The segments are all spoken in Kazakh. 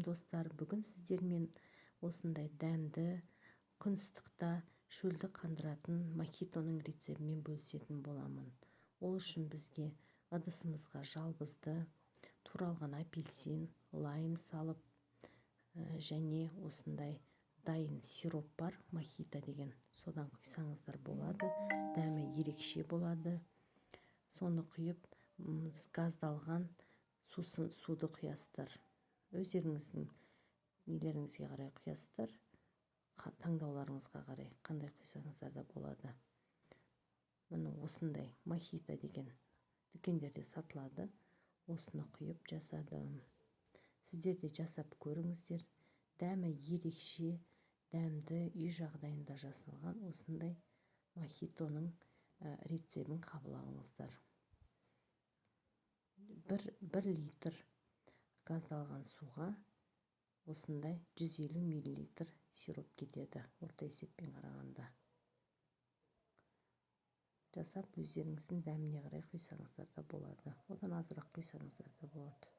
Сәлем, достар! Бүгін сіздермен осындай дәмді, күн ыстықта шөлді қандыратын мохитоның рецебімен бөлісетін боламын. Ол үшін бізге ыдысымызға жалбызды, туралған апельсин, лайм салып, және осындай дайын сироп бар, мохито деген, содан құйсаңыздар болады, дәмі ерекше болады. Соны құйып, газдалған сусын суды құясыздар. Өздеріңіздің нелеріңізге қарай құясыздар, таңдауларыңызға қарай қандай құйсаңыздар да болады. Міне, осындай мохито деген дүкендерде сатылады, осыны құйып жасадым. Сіздер де жасап көріңіздер. Дәмі ерекше дәмді, үй жағдайында жасалған осындай мохитоның рецебін қабыл алыңыздар. Бір литр газдалған суға осындай 150 миллилитр сироп кетеді орта есеппен қарағанда. Жасап, өздеріңіздің дәміне қарай құйсаңыздар да болады, одан азырақ құйсаңыздар да болады.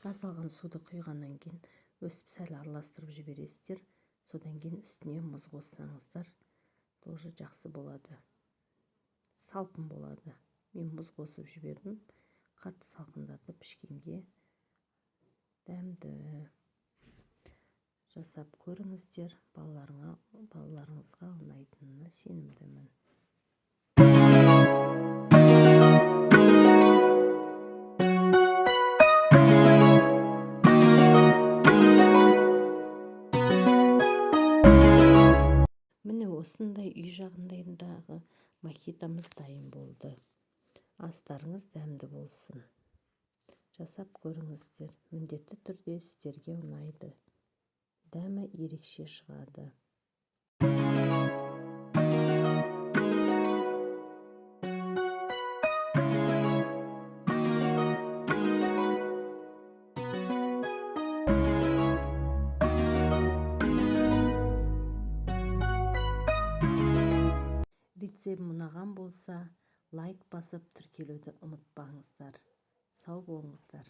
Газдалған суды құйғаннан кейін өстіп сәл араластырып жібересіздер. Содан кейін үстіне мұз қоссаңыздар, тоже жақсы болады, салқын болады. Мен мұз қосып жібердім, қатты салқындатып ішкенге дәмді. Жасап көріңіздер, балаларыңызға ұнайтынына сенімдімін. Міне, осындай үй жағдайындағы мохитомыз дайын болды. Астарыңыз дәмді болсын! Жасап көріңіздер, міндетті түрде сіздерге ұнайды, дәмі ерекше шығады. Рецебім ұнаған болса, лайк басып, тіркелуді ұмытпаңыздар. Сау болыңыздар!